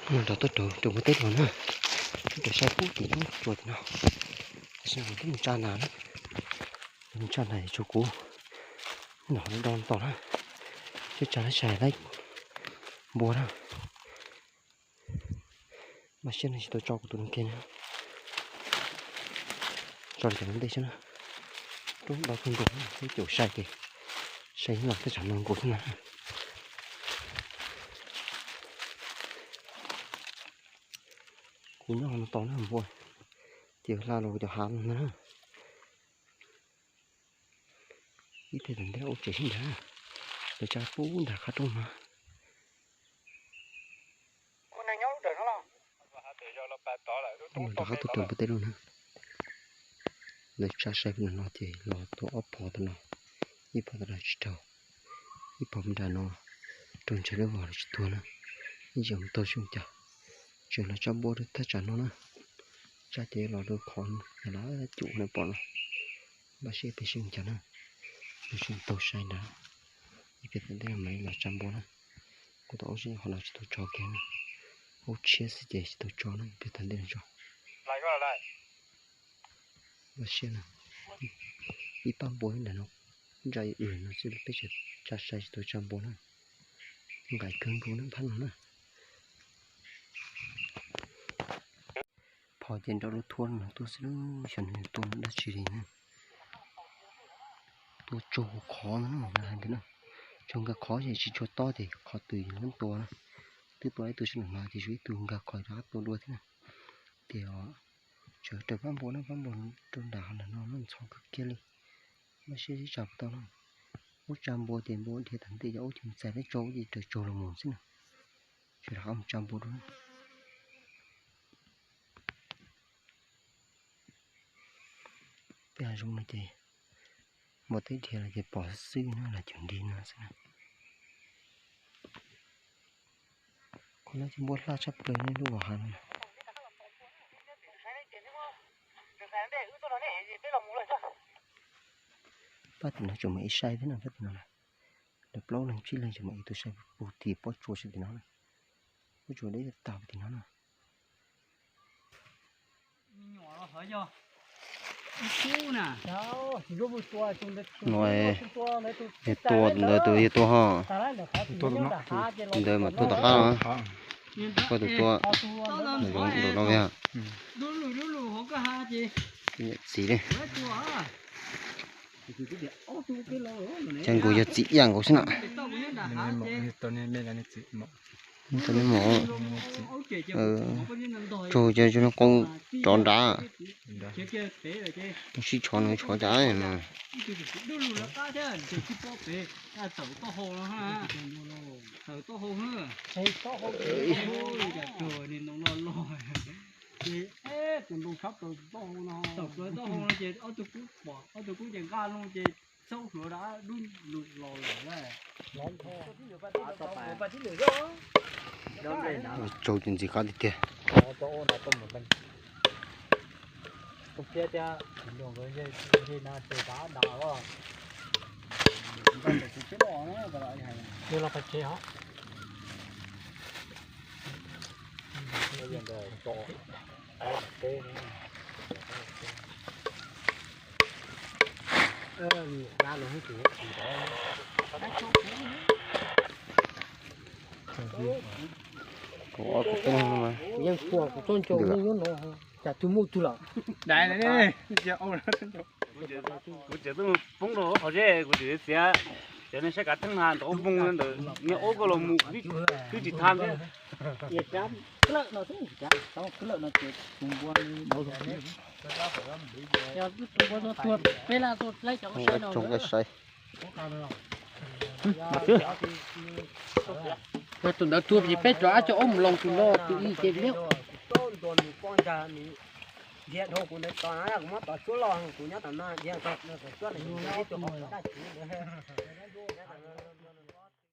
Nrog tuaj rau npua teb los na, tuaj rau saib pub tim lub tsua tim no. Tam sim no twb mus tsa nas na, mus tsa nas tsuas kuv nrog no do tos na, seb tsa lab sai lab npua na. Mas siab no tsis tau tso kuv tus no kiag na. Tso li cov ntej xwb na. Rub do kawg nkaus, caum sai ces sai los tej tsam no nkaus xwb na. Kuv nyob no tos na npua, ces hla los cov hav no na. Ib pliag tom ntej ua tsev sib nrad, lawv tsa pub nrad qab rooj no. Rov qab tuaj raws npua teb lawm na. Lawv tsa sai pub nram no ces los tua ob phom tom no, ib phom tom no tsis raug, ib phom nram no raug ntshai lub vog los tsis tuag na. Ib zaug mus taug sib ua cas, tseem los tsa npua rau thaj tsam no na. Tsa ces los rau qhov no los cum no pom no. Npaj siab peb sib ua cas na, mus taug sai nrad. Ib pliag tom ntej mam li los tsa npua na. Kuv tau ua si qhov no tsis tau tso kiag na, ua tshiab xwb ces tsis tau tso na, ib pliag tom ntej no tso. Npaj siab na, ib pab npua nram no, ntsa ib no xwb peb tsa sai tsis tau tsa npua na. Nqaim kawg nkaus na phab no na. Phom ces nrog lub thuab no tuaj xwb, xyov nws tuaj mus dab tsi li na. Tuaj tsaug qhov no na, hais tias na, tsaug nkag qhov ces tsis tshua tob ces qhov twg los tua na. Twb tua ib tug sab nram no ces tshuav ib tug nkag qhov rov qab tua dua thiab na. Ces tseem raws pab npua na, pab npua rau nram qhov nram no ntxhov kawg kiag li. Npaj siab sib tsa puas tau na. Ub tsa npua ces npua dhia tom ntej ces ub ces mus txais peb tsaug ces raws tsaug los mus xwb na. Ces rov qab mus tsa npua dua. Peb hav zoov no ces npua teb dhia los ces pom xwb na, los cov nrig no xwb na. Qhov no ces npua hla tshaj plaws li lub vos hav no. Pab tim no tseem muaj ib sai thiab no, pab tim no na. Lawv plaub leeg tsib leeg tseem muaj ib tug sai puag tim pob tsuas sab tim no na. Pob tsuas deb tag tim no na. No, tua ntawd tus yog tua ho. Ntawd mas tua tom qab no. Koj tus tua zoov nraum no yog. Txiv li. Cas nkaus yog txiv ib yam nkaus xwb na. Tau nej mom, tsaug ces zoo qau rov nrad. Sib tshov nws tshov cas mas. Tsaug ces ntxim qab tiag tiag. Kaum ob kaum peb no mas. Yeej kuas kuv tuaj ncaus yeej nyob no, cas twb muaj tug lawm. Kuv tseem tuaj mus poob rau qhov zeb, kuv tseem txiav cov niag sab kav theeb na ntawm ub npoo ntawm niag ob koj los mus twb tsis tham thiab. Tus ntawd tuag ces peb rov qab coj ob mus loos tus no tus ib ces liab.